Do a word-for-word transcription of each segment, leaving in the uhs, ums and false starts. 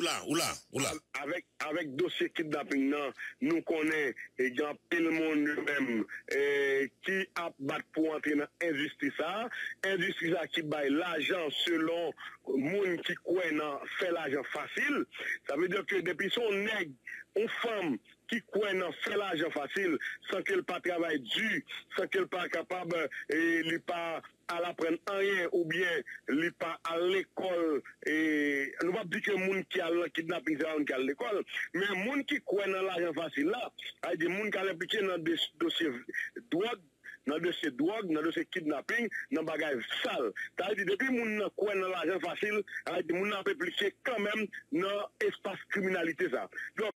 la, ou la, ou la. Avèk, avèk dosye kidnaping nan, nou konnen e gen anpil moun yo menm e, ki ap bat pou antre nan endistri sa a. Endistri sa a ki bay lajan selon moun ki kwè nan fè lajan fasil. Sa vle di ke depi se yon nèg, yon fanm ki kwè nan fè lajan fasil, san ke l pa travay di, san ke l pa kapab, e, li pa al aprann anyen oubyen li pa al lekòl, e, nou p ap di ke moun ki al nan kidnaping se pa moun ki al lekòl, men moun ki kwè nan lajan fasil la, sa vle di moun k al enplike nan de- dosye dwòg, nan dosye dwòg, nan dosye kidnaping, nan bagay sal. Sa vle di depi moun nan kwè nan lajan fasil, sa vle di moun nan ap enplike kanmenm nan espas kriminalite sa. Donk,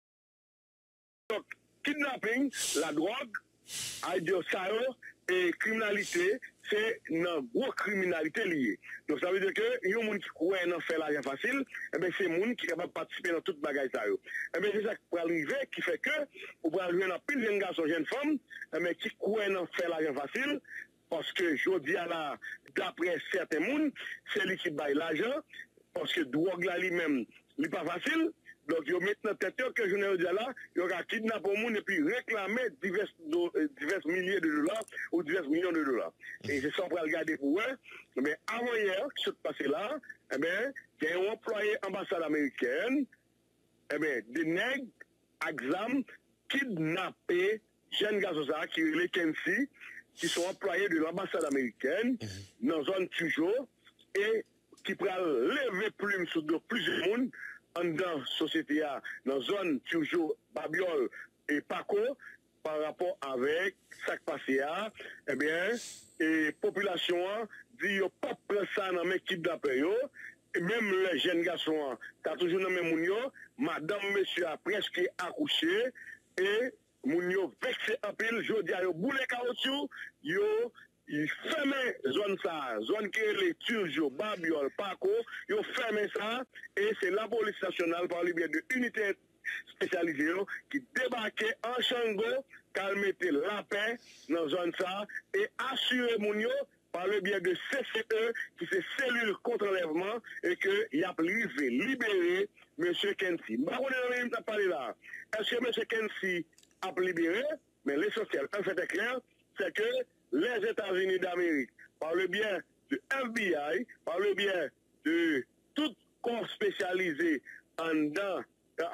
Donk, kidnaping, ladwòg, sa vle di sa yo, e kriminalite, se nan gwo kriminalite li ye. Donk, sa vle di ke yon moun ki kwè nan fè lajan fasil, enben, se moun ki kapab patisipe nan tout bagay sa yo. Enben, se sa k pral rive, ki fè ke ou pral jwenn anpil jèn gason, jèn fanm, enben, ki kwè nan fè lajan fasil, paske jodi a la, daprè sèten moun, se li ki bay lajan, paske dwòg la li menm, li pa fasil. Donk, yo met nan tèt yo ke jounen jodi a la, yo ka kidnape yon moun epi reklame divès, do, eh, divès milye de dola ou divès milyon de dola. E se sa w pral gade pou wè. Men avan yè, ki sot pase la, enben, gen yon anplwaye anbasad amerikèn, enben, de nèg ak zam kidnape jèn gason sa a ki rele Kency, ki se yon anplwaye de lanbasad amerikèn nan zòn Turgeau, e ki pral leve plim sou do plizyè moun anndan sosyete a, nan zòn Turgeau, Babyòl e Pako, pa rapò avèk sa k pase a, ebyen, e popilasyon an di yo p ap pran sa nan men kidnapè yo, e menm lè jèn gason an ta toujou nan men moun yo, madanm mesye a prèske akouche, e moun yo vekse anpil. Jodi a, yo boule kawotchou, yo fèmen zòn sa a, zòn ki rele Turgeau, Babyòl, Pako, yo fèmen sa, e se lapolis nasyonal, pa le byen de inite espesyalize yo, ki debake an chango, k al mete lapè nan zòn sa a, e asire moun yo, pa le byen de C C E, ki se selil kont anlèvman, e ke y ap rive libere mesye Kency. M pa konnen nan minit m t ap pale la a, èske mesye Kency ap libere? Men lesansyèl, un fait est clair, c'est que les États-Unis d'Amérique, par le biais de F B I, par le biais de tout kò espesyalize anndan,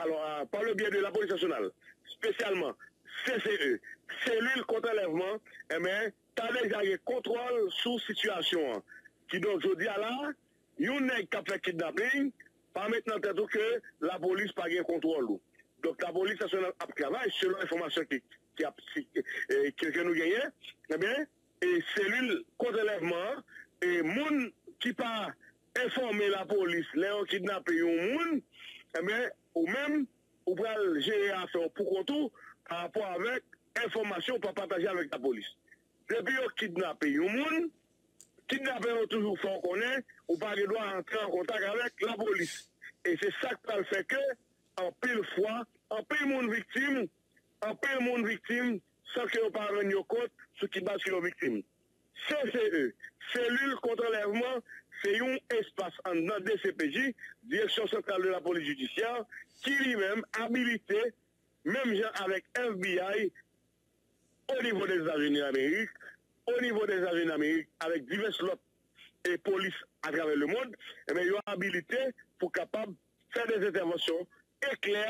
alò, a, par le biais de la police nationale, espesyalman C C E, selil kont anlèvman, enben, ta deja gen kontwòl sou sitiyasyon an. Kidonk, jodi a la, yon nèg k ap fè kidnaping, pa met nan tèt ou ke lapolis pa gen kontwòl ou. Donk, lapolis nasyonal ap travay, selon enfòmasyon ki, ki ap, ki, e, ke, ke nou genyen, enben, e selil kont anlèvman an, e moun ki pa enfòme lapolis lè yo kidnape yon moun, enben, ou menm, ou pral jere afè w poukont ou pa rapò avèk enfòmasyon ou pa pataje avèk lapolis. Depi yo kidnape yon moun, kidnapè yo toujou fè w konnen ou pa gen dwa antre an kontak avèk lapolis. E se sa k pral fè ke, anpil fwa, anpil moun viktim, anpil moun viktim san ke yo pa rann yo kont sou ki baz ke yo viktim. C C E, selil kont anlèvman, se yon espas anndan D C P J, Direction Centrale de la Police Judiciaire, ki li menm abilite, menm jan avèk F B I, o nivo Dèzetazini Damerik, o nivo Dèzetazini Damerik, avèk divès lòt e polis atravè lemonn, enben, yo abilite pou kapab fè dèzentèvansyon eklè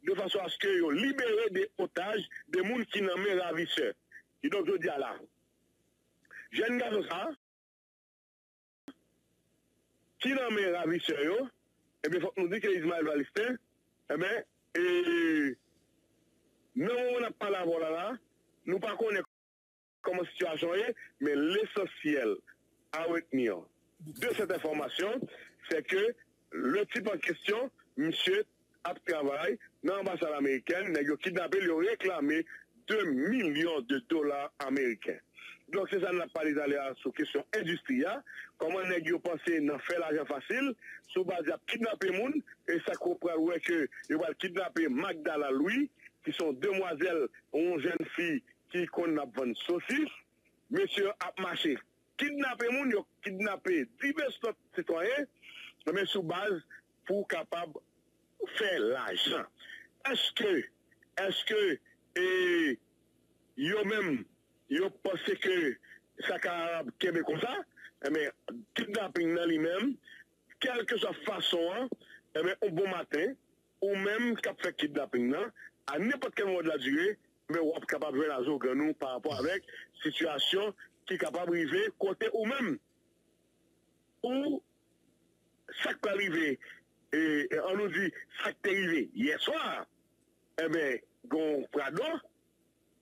de fason aske yo libere de otaj, de moun ki nan men ravisè. Kidonk, jodi a la, jèn gason sa a, ki nan men ravisè yo, ebyen, fòk nou di ke Ismaël Valestin, ebyen, e, nan moman n ap pale avè w la, la, nou pa konnen kòman sitiyasyon ye, men lesansyèl à retenir de cette information, c'est que le type en question, misye ap travay nan anbasad amerikèn, nèg yo kidnape l, yo reklame de milyon de dola ameriken. Donk, se sa n ap pale talè a sou kesyon endistri a, kòman nèg yo panse nan fè lajan fasil, sou baz y ap kidnape moun, e sa k pral wè ke yo pral kidnape Magdala Louis, ki se yon demwazèl, yon jèn fi ki konn ap vann sosis. Mesye yo ap mache kidnape moun, yo kidnape divès lòt sitwayen, men sou baz pou kapab fè lajan. Èske, èske e, yo menm, yo panse ke sa ka kenbe konsa? Enben, kidnaping nan li menm, kèlkeswa fason an, enben, yon bon maten, ou menm k ap fè kidnaping nan, a nenpòt kèl moman de la durée, enben, w ap kapab jwenn a zogan ou pa rapò avèk sitiyasyon ki kapab rive kote ou menm. Ou sa k pral rive, e, e, an nou di, sa k te rive yè swa, enben, gen yon Prado,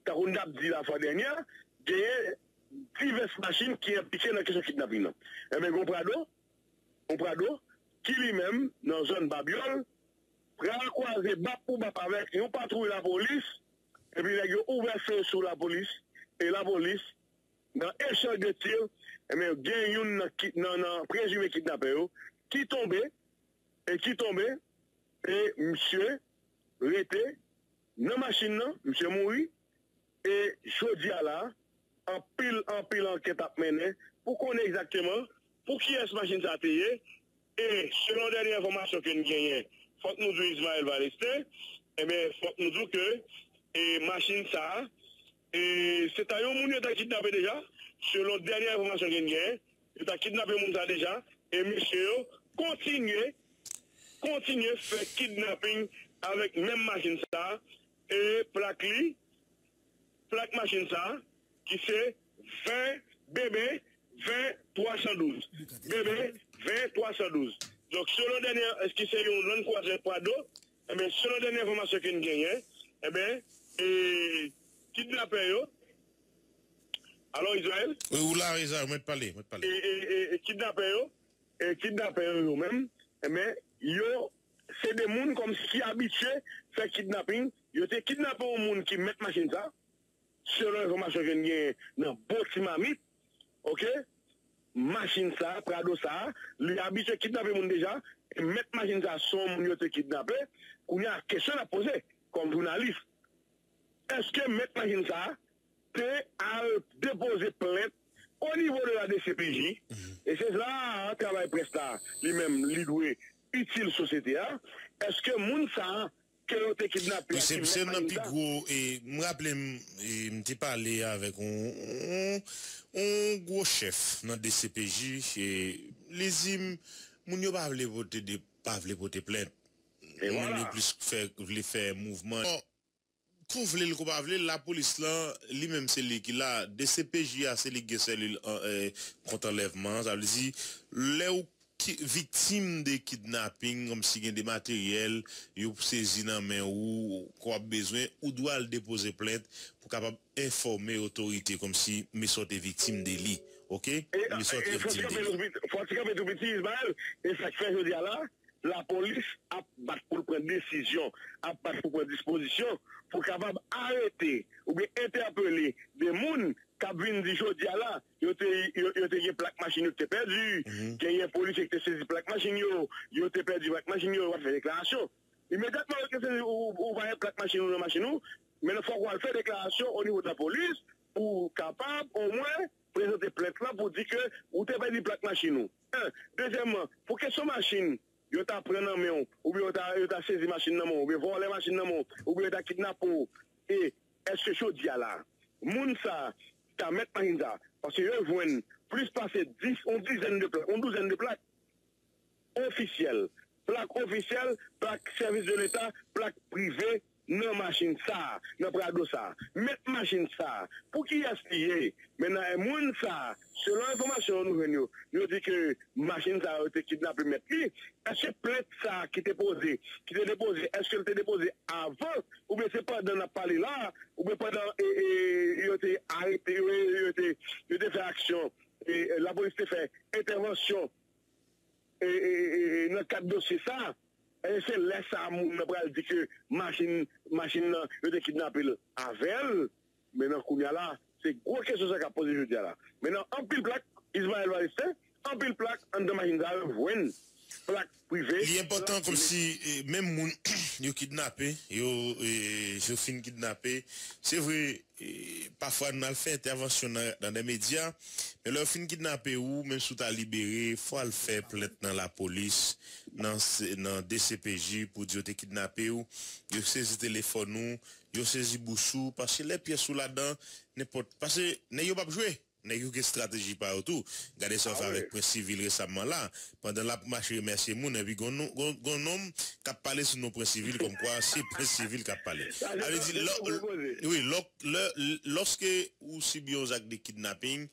tankou n t ap di lafwa dènyè, genyen divès machin ki enplike nan kesyon kidnaping nan. Enben, gen yon Prado, yon Prado, ki li menm, nan zòn Babyòl, pral kwaze bap pou bap avèk yon patwouy lapolis, epi nèg yo ouvè fe sou lapolis, e lapolis, nan echanj de tir, enben, gen youn nan, ki, nan, nan prezime kidnapè yo, ki tonbe, e ki tonbe, e misye rete nan machin nan, misye mouri, e jodi a la, anpil, anpil ankèt ap mennen pou konnen egzakteman pou kiyès machin sa te ye, e selon dènye enfòmasyon ke n genyen, fòk nou di w Ismaël Valestin, enben, fòk nou di w ke, e machin sa, e se ta yon moun yo ta kidnape deja, selon dènye enfòmasyon ke n genyen, yo ta kidnape moun sa deja, e mesye yo kontinye, kontinye fè kidnaping avèk menm machin sa, e plak li, plak machin sa, ki se ven B B ven twa san douz. B B ven twa san douz. Donk, selon dènye, èske se yon Land Cruiser Prado? Enben, selon dènye enfòmasyon ke n genyen, enben, e, kidnapè yo, alo, Israël? Wi, ou la, Israël, mwen t pale, mwen t pale. E, e, e, e kidnapè yo, e kidnapè yo, yo menm, enben, yo, se de moun kòmsi ki abitye fè kidnaping, yo te kidnape yon moun ki mèt machin sa, selon enfòmasyon ke n genyen nan bon ti mamit, oke, machin sa, Prado sa, li abitye kidnape moun deja, e mèt machin sa, se yon moun yo te kidnape, kounye a, kesyon n ap poze, kòm jounalis, èske mèt machin sa te al depoze plent o nivo de la D C P J, e se la travay près la, li menm, li dwe itil sosyete a, èske moun sa ke yo te kidnape a ki mèt machin sa? Wi, se, se nan pi gwo, e, m raple m, e, m te pale avèk yon, yon, yon gwo chèf nan D C P J, e, li di m, moun yo pa vle pote de, pa vle pote plent. Moun yo plis fè, vle fè mouvman. Bon, kou vle l, kou pa vle l, lapolis lan, li menm se li ki la. D C P J a, se li ki gen selil an, e, kont anlèvman. Sa vle di, lè w ki, viktim de kidnaping, kòmsi gen de materyèl, yo sezi nan men ou, ke w ap bezwen, ou dwe al depoze plent pou kapab enfòme otorite kòmsi men sa w te viktim de li, oke? Men sa w te viktim de li. Fò ti kanpe tou piti, Ismaël, e sa k fè jodi a la, lapolis ap bat pou l pran desizyon, ap bat pou pran dispozisyon, pou kapab arete oubyen entèpele de moun k ap vin di jodi a la, yo te, yo, yo te gen plak machin yo ki te pèdi, genyen polisye ki te sezi plak machin yo, yo te pèdi plak machin yo, yo pa t fè deklarasyon. Imedyatman yo te sezi ou, ou pa gen plak machin ou nan machin ou, men fòk w al fè deklarasyon o nivo de lapolis pou w kapab omwen prezante plent lan pou di ke ou te pèdi plak machin ou. En. Dezyèmman, pou kesyon machin, yo ta pran nan men w, oubyen yo ta, yo ta sezi machin nan men w, oubyen vòlè machin nan men w, oubyen yo ta kidnape w, e èske jodi a la, moun sa, ta mèt machin sa, paske yo jwenn plis pase dis, yon dizèn de plak, yon douzèn de plak ofisyèl, plak ofisyèl, plak sèvis de leta, plak prive, nan machin sa, nan Prado sa. Mèt machin sa, pou kiyès li ye? Men nan moun sa, selon enfòmasyon nou jwenn yo, yo di ke machin sa yo te kidnape mèt li. Èske plent sa ki te poze, ki te depoze, èske l te depoze avan, oubyen se pandan n ap pale la, oubyen pandan, e, e, yo te arete, yo, yo te, yo te fè aksyon, e, e, lapolis te fè entèvansyon, e, e, e, e, nan kad dosye sa, e se lè sa a moun nan pral di ke machin, machin nan, yo te kidnape l avè l. Men nan kounye a la, se gwo kesyon sa k ap poze jodi a la. Men nan anpil plak, Ismaël Valestin, anpil plak anndan machin sa yo jwenn. plak prive. Li enpòtan kòmsi menm moun yo kidnape, yo yo fin kidnape. Se vre, pafwa n al fè entèvansyon nan de medya, men lè yo fin kidnape ou, menm si w ta libere, fò w al fè plent nan lapolis, nan D C P J pou di yo te kidnape w, yo sezi telefòn ou, yo sezi bous ou, paske lè pyès ou ladan, nenpòt, paske nèg yo p ap jwe. Nèg yo gen estrateji pa yo tou. Gade sa yo fè avèk Prens Sivil resamman la. Pandan l ap mache remèsye moun, epi gon nonm k ap pale sou non Prens Sivil kòmkwa se Prens Sivil k ap pale. Sa vle di, wi, lòske ou sibi yon zak de kidnaping,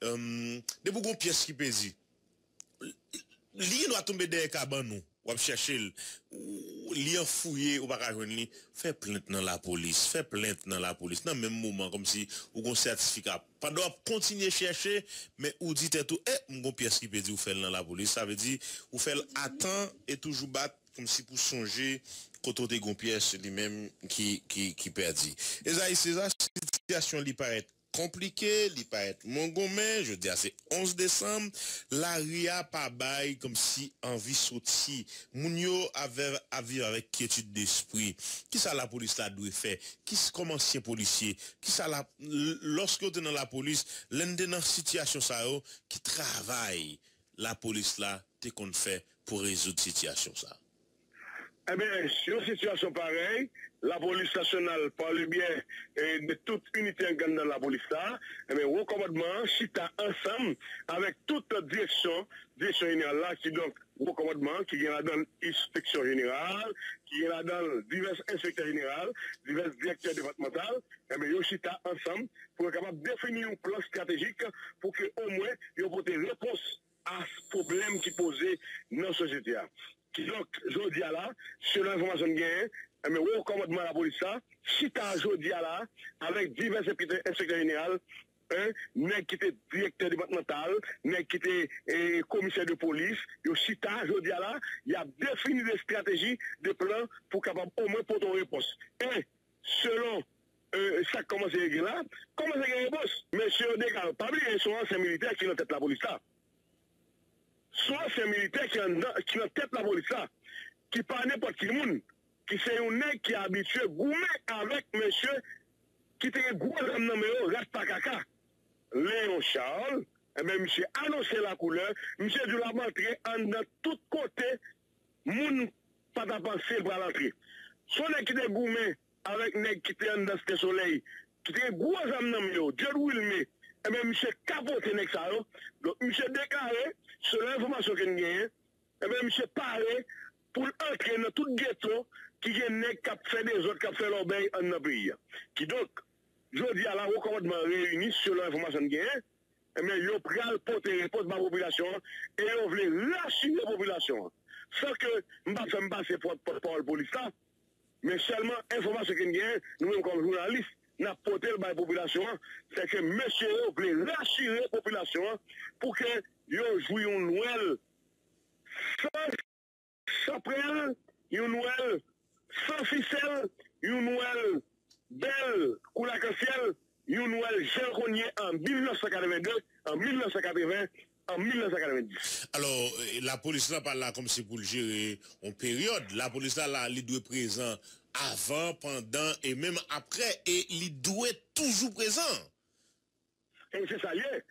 depi w gon pyès ki pèdi, li gen dwa tonbe dèyè kabann ou. W ap chèche l, li an fouye, ou pa ka jwenn li, fè plent nan lapolis, fè plent nan lapolis nan menm moman kòmsi ou gon sètifika. Pandan w ap kontinye chèche, men ou di tèt ou, e, m gon pyès ki pèdi, ou fè l nan lapolis. Sa vle di, ou fè l atan e toujou bat kòmsi pou sonje kote w te gon pyès li menm ki, ki, ki pèdi. Ezayi Seza, sitiyasyon li parèt konplike, li parèt mongonmen. Jodi a se onz desanm, lari a pa bay kòmsi anvi soti. Moun yo ap viv avèk kyetid despri. Kisa lapolis la dwe fè? Kòm ansyen polisye, kisa la, lòske w te nan lapolis, lè n te nan sitiyasyon sa yo, ki travay lapolis la te konn fè pou rezoud sitiyasyon sa? Ebyen, yon sitiyasyon parèy, lapolis nasyonal, pa le byen de tout inite anndan lapolis la, ebyen, wo kòmandman an chita ansanm avèk tout direksyon, direksyon jeneral la, kidonk, wo kòmandman an ki gen ladan l enspeksyon jeneral, ki gen ladan l divès enspektè jeneral, divès direktè depatmantal, ebyen, yo chita ansanm pou yo kapab defini yon plan estratejik pou ke omwen yo pote repons a pwoblèm ki poze nan sosyete a. Kidonk, jodi a la, selon enfòmasyon n genyen, enben, wo kòmandman lapolis la chita jodi a la avèk divès enspektè jeneral, nèg ki te direktè depatmantal, nèg ki te komisè de polis, yo chita jodi a la, y ap defini de estrateji, de plan pou kapab omwen pote yon repons. E selon sa k kòmanse gen la, kòmanse gen repons. Mesye yo deklare, pa bliye, se yon ansyen militè ki nan tèt lapolis la. Se yon ansyen militè ki anndan, ki nan tèt lapolis la, ki pa nenpòt ki moun, ki se yon nèg ki abitye goumen avèk mesye ki te gen gwo zam nan men yo, rat pa kaka. Léon Charles, enben, misye anonse lakoulè, misye di l ap antre anndan tout kote moun pa ta panse l pral antre. Se yon nèg ki te goumen avèk nèg ki te anndan Site Solèy, ki te gen gwo zam nan men yo, Dieude Wilmé, enben, misye kapote nèg sa yo. Donk, misye deklare, selon enfòmasyon ke n genyen, enben, misye pare pou l antre nan tout geto ki gen nèg k ap fè dezòd, k ap fè lòbèy anndan peyi a. Kidonk, jodi a la, wo kòmandman an reyini, selon enfòmasyon n genyen, enben, yo pral pote repons ba popilasyon an e yo vle rasire popilasyon an. San ke m pa fè m pase pòtpawòl polis la, men sèlman enfòmasyon ke n genyen, nou menm kòm jounalis, n ap pote l bay popilasyon an, se ke mesye yo vle rasire popilasyon an pou ke yo jwi yon Nwèl san, san prèl, yon Nwèl san fisèl, yon Nwèl bèl kou lakansyèl, yon Nwèl jan l konn ye an mil nèf san katreven de, an mil nèf san katreven, an mil nèf san katreven dis. Alò, lapolis la pa la kòmsi pou l jere yon peryòd. Lapolis la la, li dwe prezan avan, pandan e menm apre, e li dwe toujou prezan. E se sa l ye.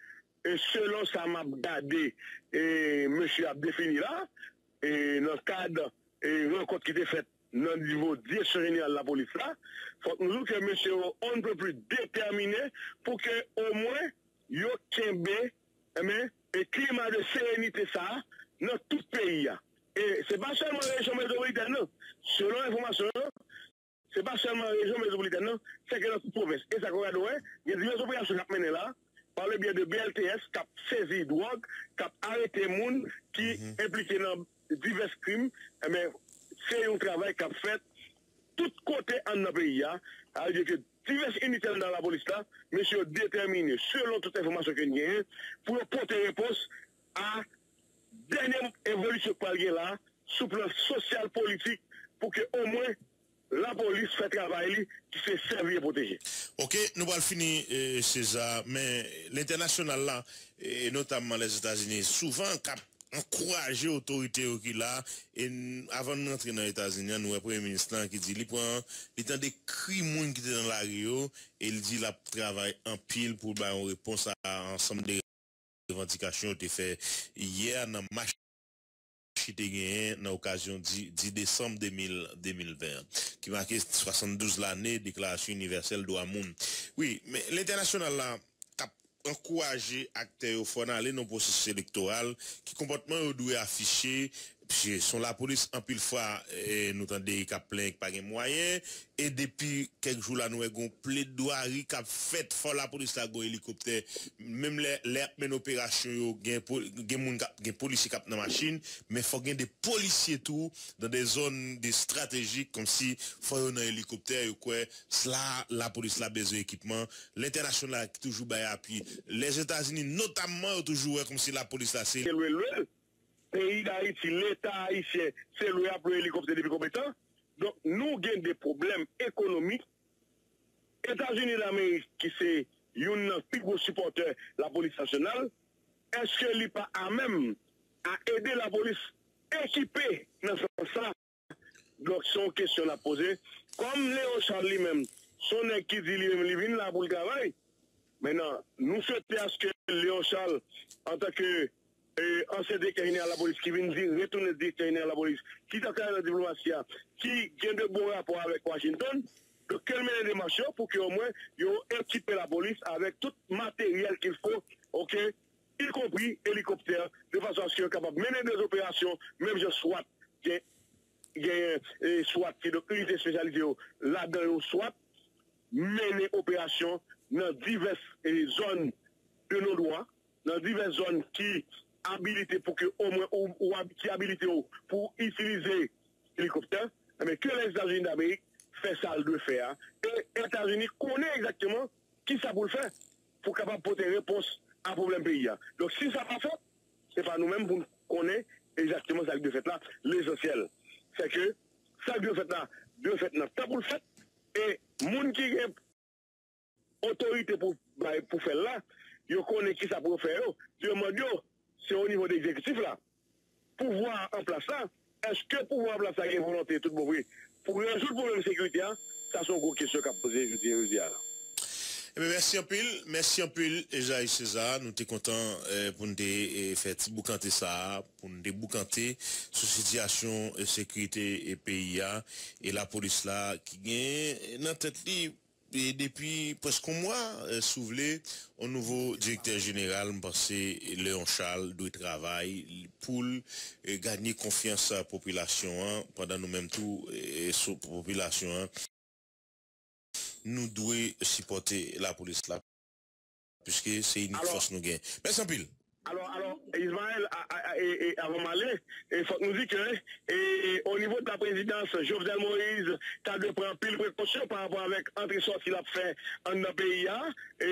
E selon sa m ap gade, e mesye ap defini la, e nan kad e rankont ki te fèt nan nivo direksyon jeneral lapolis la, fòk nou di w ke mesye yo on ne peut plus detèmine pou ke omwen yo kenbe, enben, e klima de serenite sa a nan tout peyi a. E se pa sèlman rejyon metwopolitèn nan. Selon enfòmasyon yo, se pa sèlman rejyon metwopolitèn nan, se ke nan tout pwovens. E sa k ou gade wè, gen divès operasyon k ap mennen la, pa le byen de B L T S, k ap sezi dwòg, k ap arete moun ki enplike nan divès krim, enben, se yon travay k ap fèt tout kote anndan peyi a. Sa vle di ke divès inite anndan lapolis la, mesye yo detèmine, selon tout enfòmasyon ke n genyen, pou yo pote repons a dènye evolisyon k pral gen la, sou plan sosyal, politik, pou ke omwen lapolis fè travay li ki se sèvi e pwoteje. Oke, nou pral fini, Seza, men lentènasyonal la, e notamman Lèzetazini, souvan k ap ankouraje otorite yo ki la. E n- avan n rantre nan Etazini an, nou wè premye minis lan ki di li pran, li tande kri moun ki te nan lari yo, e l di l ap travay anpil pou l bay yon repons a ansanm de revandikasyon yo te fè yè nan mach ki te genyen nan okazyon di- dis desanm de mil, de mil ven an, ki make swasanndouz lane Deklarasyon Inivèsèl Dwa Moun. Wi, men lentènasyonal la k ap ankouraje aktè yo fò n ale nan pwosesis elektoral, ki konpòtman yo dwe afiche, piske se yon lapolis anpil fwa, eh, nou tande k ap plenyen k pa gen mwayen, e depi kèk jou la nou wè gon pledwari k ap fèt, fò lapolis la gon elikoptè, menm lè, lè y ap mennen operasyon yo, gen, po- gen moun k ap, gen polisye k ap nan machin, men fòk gen de polisye tou, nan de zòn de estratejik, kòmsi fò yo nan elikoptè, yo kwè, la, lapolis la bezwen ekipman, lentènasyonal ki toujou bay apui, Lèzetazini notamman, yo toujou wè kòmsi lapolis la se Se lwe lwe l. Peyi Dayiti, Leta ayisyen, se lwe ap lwe elikoptè depi konbyen tan? Donk, nou gen de pwoblèm ekonomik. Etazini Damerik, ki se youn nan pi gwo sipòtè lapolis nasyonal, èske li pa amenm a ede lapolis ekipe nan sans sa? Donk, se yon kesyon n ap poze. Kòm Leon Charles li menm, se yon nèg ki di li menm li vin la pou l travay. Mentnan, nou swete aske Leon Charles, antanke, e, ansyen direktè jeneral lapolis, ki vin di, retounen direktè jeneral lapolis, ki t ap travay nan diplomasi a, ki gen de bon rapò avèk Washington, donk ke l mennen demach yo pou ke omwen yo ekipe lapolis avèk tout materyèl qu'il faut, oke, ikonpri elikoptè, de fason aske yo kapab mennen de operasyon, menm jan swat gen, gen, e, swat, ki donk inite espesyalize yo ladan yon swat, mennen operasyon nan divès, e, zòn de non dwa, nan divès zòn ki abilite pou ke omwen ou, ou ab- ki abilite w pou itilize elikoptè, enben ke Lèzetazini Damerik fè sa l dwe fè a. E Etazini konnen egzakteman kisa pou l fè pou kapab pote repons a pwoblèm peyi a. Donk, si sa pa fèt, se pa nou menm pou n konnen egzakteman sa k dwe fèt la. Lesansyèl, se ke sa k dwe fèt la, dwe fèt nan tan pou l fèt. E moun ki gen otorite pou bay, pou fè l la, yo konnen kisa pou yo fè yo. Demann yo, se o nivo de egzekitif la. Pouvwa an plas la, èske pouvwa an plas la gen volonte tout bon vre pou rezoud pwoblèm sekirite a? Sa se yon gwo kesyon k ap poze jodi, jodi a la. Ebyen, mèsi anpil, mèsi anpil, Ezayi Seza. Nou te kontan, eh, pou n te, eh, fè ti boukante sa a, pou n te boukante sou sitiyasyon, eh, sekirite, eh, peyi a, e lapolis la ki gen, eh, nan tèt li, e depi prèske yon mwa, eh, si w vle, yon nouvo direktè jeneral, m panse Léon Charles dwe travay pou l, eh, ganye konfyans, eh, popilasyon an, pandan nou menm tou, eh, sou popilasyon an, nou dwe sipòte lapolis la, piske se inik fòs nou gen. Mèsi anpil. Alò, alò, Ismaël, a, a, a, e, e, avan m ale, e, fòk nou di ke, e, e, o nivo de la prezidans, Jovenel Moïse ta dwe pran anpil prekosyon pa rapò avèk antre sòti l ap fè anndan peyi a, e,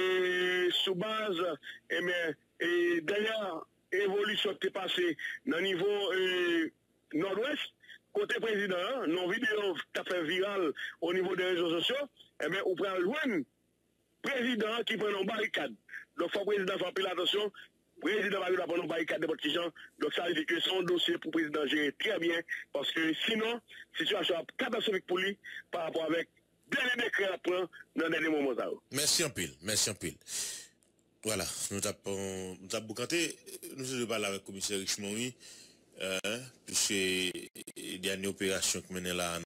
sou baz, e, men, e, dènyè evolisyon ki te pase nan nivo, e, Nòdwès, kote prezidan an, nan videyo k ap fè viral o nivo de rezo sosyo, enben, ou pral jwenn prezidan an ki pran nan yon barikad. Donk, fò prezidan fè anpil atansyon. Prezidan pa gen dwa pran nan yon barikad nenpòt ki jan. Donk, sa vle di ke se yon dosye pou prezidan jere trè byen, paske sinon, sitiyasyon ap katastwofik pou li pa rapò avèk dènye dekrè l ap pran nan dènye moman sa yo. Mèsi anpil, mèsi anpil. Vwala, nou t ap, euh, nou t ap boukante, nou te dwe pale avèk komisè Richemond, wi, euh, piske dènye operasyon k mennen la a